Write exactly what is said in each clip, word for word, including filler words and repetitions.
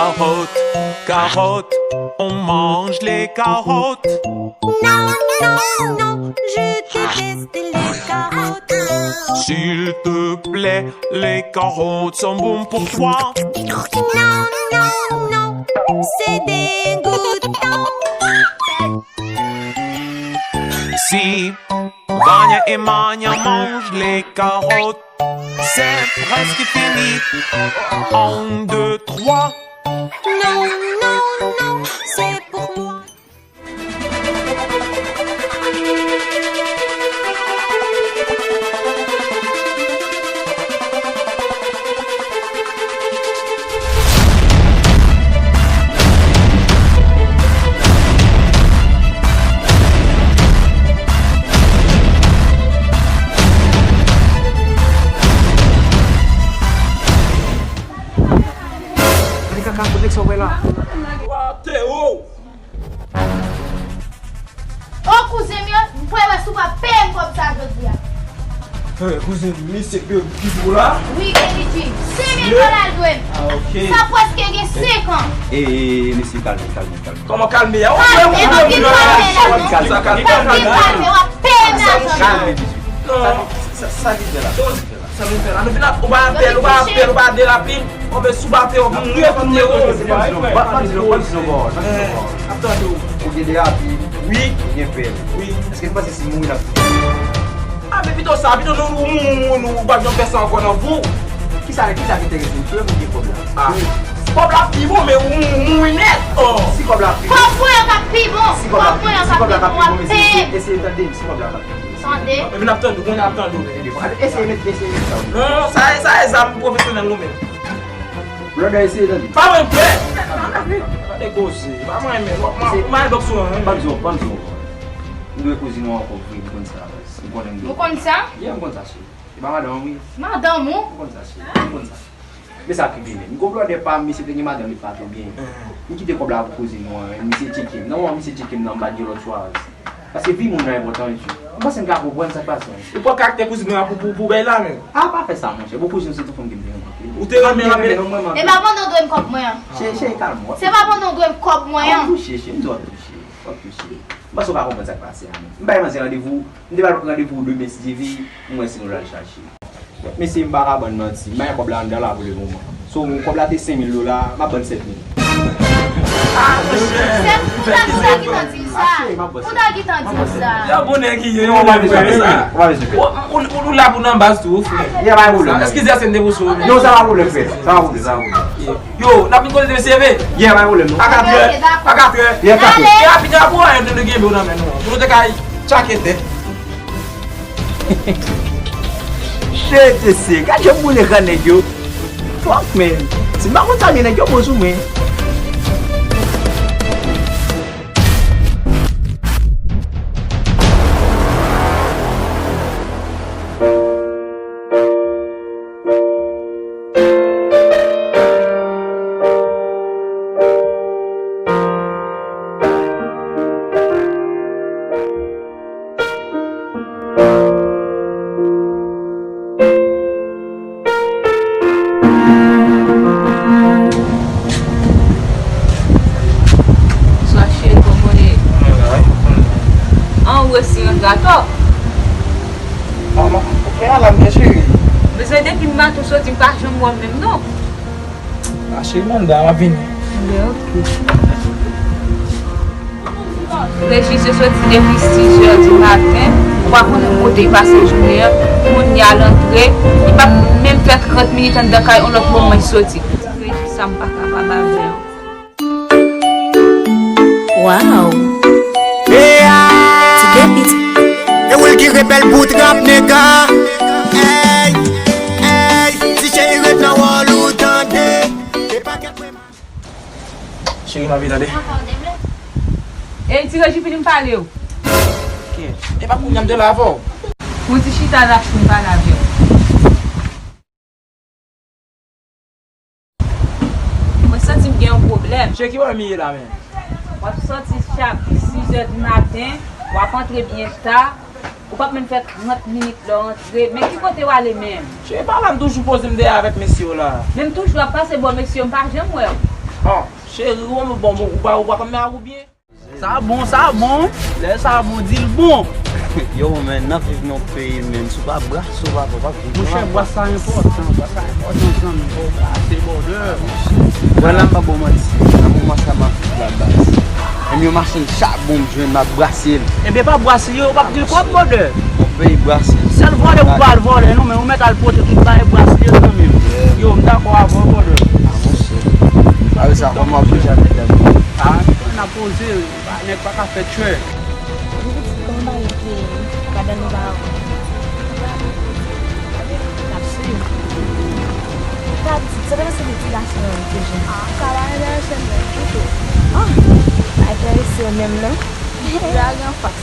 Carottes, carottes, on mange les carottes. Non, non, non, je déteste les carottes. S'il te plaît, les carottes sont bonnes pour toi. Non, non, non, c'est dégoûtant. Si Vania et Mania mangent les carottes, c'est presque fini. Un, deux, trois. Non, non, non, c'est pour moi. Gade kaka, kote sa w wè la? Wa, Teo! O kouzen m yo, m prè wè si w va peye m kòb sa jodi a. Eh, kouzen, misye ki pou la? Wi, Kenny G. Senk mil dola l dwe m. Ah, ok. Sa prèske gen senk an. Eh, eh, eh, mesye, kalme, kalme, kalme. Kòman kalme a? Kalme, m ap vin kalme la, non. Kalme, kalme. M ap vin kalme, w ap peye m lajan. Kalme, mesye. Non. Sa, sa, sa ki fè la? Sa nou fè la? Nou vin ap, ou pa apèl, ou pa apèl, ou pa derape. Ou vle sou bato, ou vin mouye kont Teo. Ban, ban m di nou, ban m di nou bò, ban m di nou bò. Ap tande w. Ou gen derape, wi, ou gen pèl. Wi. Èske n panse si mouri n ap viv? Ah, men pito sa, pito nou, ou, ou, ou, ou pa janm fè sa ankò nan vi w. Kisa, kisa ki enterese m? Tande m gen kòb la. Ah. Kòb la pi bon, men ou, ou mouri nèt. Oh. Si kòb la pi bon. Kòb mwen an k ap pi bon. Si kòb la pi bon, si kòb la ka pi bon, mesye, eseye tande m, si kòb la ka pi bon. Tande. Epi n ap tande w, kounye a n ap tande w. Eseye met, eseye met sa. Non, sa, sa e zam pwofesyonèl nou menm. Brother, eseye tande. Pa mwen kwè. Tande koze. Pa mwen menm. Ou maye bòks ou an. Ban m di w, ban m di w. M dwe kouzin ou ankò vre, m konn sa. M konnen m dwe. Ou konn sa? Yeah, m konn sa, cheri. E pa madanm ou? Madanm ou? M konn sa, cheri. M konn sa. Men sa ki vini. M gon blòdè pa m, misye te gen madanm li pa twò byen. M kite kòb la pou kouzin mwen, misye tcheke m. Nan moman misye tcheke m nan, m pa t gen lòt chwa. Paske vi moun nan enpòtan, mesye. M panse m ka konprann sa k pase. Ou pran karaktè kouzin mwen an pou, pou, pou bèy la menm. A, pa fè sa, monchè. Bon, kouzin se tout fanm ki m te renmen. Ou te renmen anpil. E pa pandan w dwe m kòb mwen an. Cheri, cheri, kalme w. Se pa pandan w dwe m kòb mwen an. W ap touche, cheri. M di w ap touche. W ap touche. M panse w pa konprann sa k pase a menm. M bay manzè randevou. M te ba l randevou demen si Dye vle. M wè si nou al chache. Mesye, m pa ka ban n manti, m pa gen kòb la anndan la pou le moman. So, kòb la te senk mil dola, m ap ban n sèt mil. Sèt, ou ta, ou ta gentan di m sa. Ou ta gentan di m sa. Yo, bon nèg, yo, yo, ou pa bezwen pè sa. Ou pa bezwen pè. Ou, ou, ou, ou la pou nan baz tou, frè. Eskize, se m te pou sou. Non, sa pa pwoblèm, frè. Sa pa pwoblèm, sa pa pwoblèm. Yo, n ap vin koze de mesye, vre? Yeah, pa gen pwoblèm, non. A katrè, a katrè. Yeah, katrè. E rapid, rapid, rapid, nou genbe w nan men nou. Pou nou te kay tchake tèt. Shit, mesye, gad jan m boule kran nèg yo. Fuck, man. Si m pa konn sa, men nèg yo bon sou mwen. Bonswa cheri, kòman w ye? An, ou resi rantre atò? Manman, ou fè alam byen cheri. Bezwen depi maten w soti m pa janm wè w menm non. A cheri, m anndan, m ap vini. Byen, ok. Rejis yo soti depi sis zè di maten, ou pa konnen kote l pase jounen an. Kounye a l antre, li p ap menm fè trant minit anndan kay, yon lòt moman l soti. Rejis sa m pa kapab avè l. Wow! Ti Kepit. E Wilky rebèl bout rap nèga. Ey, ey, ti cheri ret nan wòl ou tande. E pakèt mwen. Cheri, m ap vin tande. Ey, ti Reji, vini m pale w. Ok. E pa kounye a m te la avè w. Yon ti chita la pou m pale avè w. Mwen santi m gen yon pwoblèm. Cheri, ki bò m ye la menm? W ap soti chak sis zè di maten, w ap antre byen ta. Ou p ap menm fè trant minit lè w antre. Men ki kote w ale menm? Cheri, pa la m toujou poze m dèyè avèk mesye yo la. Men m toujou ap pase bò mesye yo, m pa janm wè w. Cheri, ou bon, bon, ou pa, ou pa konn men ak ou byen? Sa bon, sa bon. Lè sa bon, di l bon. Yo, men, n ap viv nan yon peyi, men, si w pa brase, w pa, w pa viv. Monchè, bwas sa enpòtan, bwas sa enpòtan, zanmi. Fò w brase, brother. Wè la, m pa ba w manti, nan moman sa, m ap viv la baz. Menm yon machann chabon m jwenn, m ap brase l. Ebyen, pa brase yo, w p ap gen kòb, brother. Yon peyi brase. Sèl vòlè ou pral vòlè, non, men ou mèt al pote tout bagay brase yo, zanmi m. Yo, m dakò avè w, brother. Ah, monchè. Avè sa, kòman w ap poze avèk dam? Ah, n ap poze. Nèg pa ka fè tchwè. Li di, kòman bagay yo te ye? Madanm li pa wè. N ap swiv. Sa, sa te panse de ti gason an te jwenn. Ah, sa pa enterese m menm ditou. Ah, pa enterese w menm non. Yo al gen fas.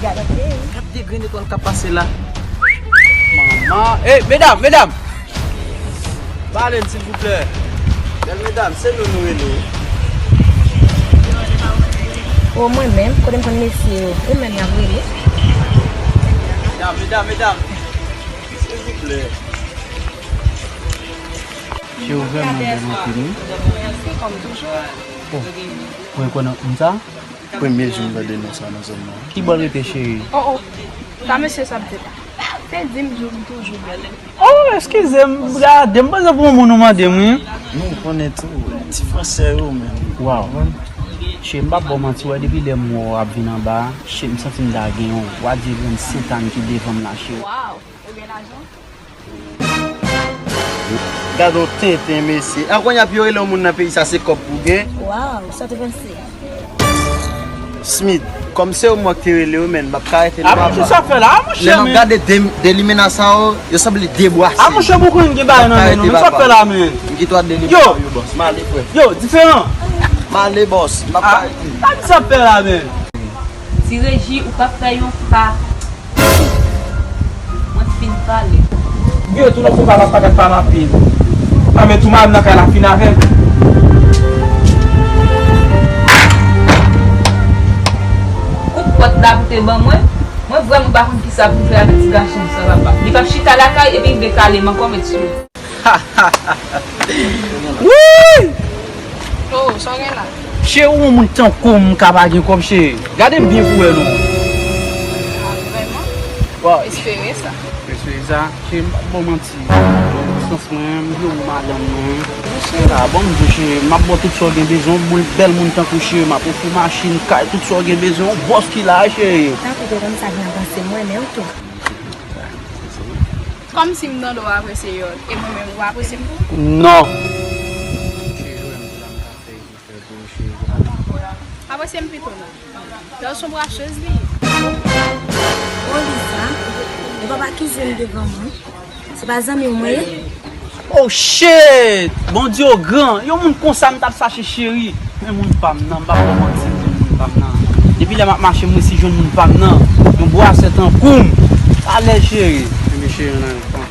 Gade peyi. Gad de grenn etwal k ap pase la. Manman. Ey, medam, medam! Pale m, silvouplè. Bèl medam, se nou nou rele wi. O, mwen menm, kote m konn mesye yo? Ou menm y ap rele? Medam, medam, medam. Silvouplè. Mesye, ou vrèman bèl anpil, wi. Mèsi, kòm toujou. O, ou rekonèt moun sa? Premye jou m tande non sa nan zòn nan. Ki bò l rete, cheri? O, o. Sa mesye sa ap di la? Te di m di w m toujou bèl. O, eskize m, gade, m panse pou yon moun ou mande m, wi. Nou konnen tou, ti fransè yo, men. Waw. Cheri, m p ap ba w manti, wè, depi lè m wè w ap vin anba a, cheri, m santi m ta gen yon wa de grenn sentàn ki devan m la, cheri. Waw, ou gen lajan? Gade yon tenten, mesye. An kounye a pou yo rele yon moun nan peyi sa, se kòb pou gen. Waw, sa te panse. Smith, kòm se ou mwen ki te rele yo, men, m ap ka rete nan papa. Kisa w ap fè la, monchè, men? Lè m ap gade de, de limena sa yo, yo sanble de bwase. A, monchè, m konn gen bagay nan men nou, men sa w ap fè la, men? M kite w ak de limena yo, bòs. M ale, frè. Yo, diferan. M ale, bòs. M ap ka rete. A, kisa w ap fè la, men? Ti Reji, ou p ap fè yon pa. Mwen fin pale. Yo, tou lòt fwa pa, pa, pa, pa, pa, anpil. A, men tou madanm nan kay la fin avè m. Kout pòt la pou te ban mwen. Mwen vrèman pa konn kisa pou m fè avèk ti gason sa, papa. Li p ap chita lakay epi li vle kale m ankò, mesye. Wi! Oh, sa w gen la? Cheri, yon moun tankou m ka pa gen kòb, cheri. Gade m byen pou wè non. Ah, vrèman? Espere sa. Espere sa? Cheri, m p ap ba w manti. Nan sans mwen, m vle w madanm mwen. Cheri, a, bon, m di w, cheri, m ap ba w tout sa w gen bezwen, yon moun, bèl moun tankou w, cheri, m ap ofri w machin, kay, tout sa w gen bezwen, yon bòs ki la, cheri. Tankou w konn sa gen avanse, m renmen w tou. Kòmsi m tande w apresye Yòl, e mwen menm ou apresye m tou? Non. Apresye m pito non. Yòl se yon brasez li ye. Oh Lisa, ou p ap akize m devan moun. Se pa zanmi w mwen ye? Oh shit! Bondye w gran! Yon moun konsa m t ap chache cheri. Men moun pa m nan, m p ap ba w manti, m di moun pa m nan. Depi lè m ap mache, m resi jwenn moun pa m nan. Yon bwasè tankou m. Alèz cheri. Enben cheri, ann ale. Pran.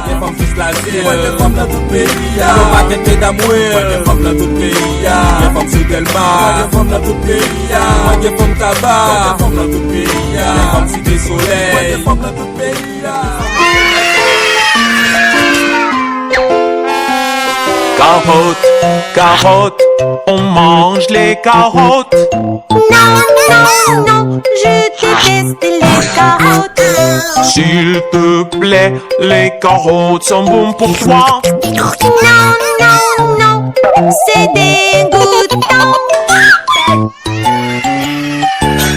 Gen fanm Fis Lazil. Mwen gen fanm nan tout peyi a. Yon pakèt medam wi. Mwen gen fanm nan tout peyi a. Gen fanm sou Dèlma. Mwen gen fanm nan tout peyi a. Mwen gen fanm Taba. Mwen gen fanm nan tout peyi a. Gen fanm Site Solèy. Mwen gen fanm nan tout peyi a. Carotte, carotte, on mange les carottes. Non, non, non, je déteste les carottes. S'il te plaît, les carottes sont bonnes pour toi. Non, non, non, c'est dégoûtant.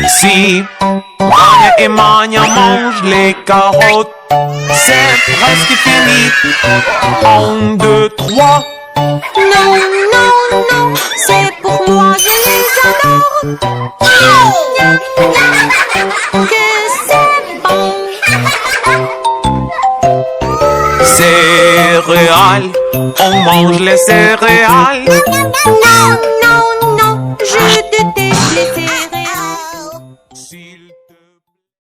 Si Maman et Mania mangent les carottes, c'est presque fini. Un, deux, trois. Non, non, non, c'est pour moi, je les adore. Miam, miam, que c'est bon. Céréales, on mange les céréales. Non, non, non, je déteste les céréales.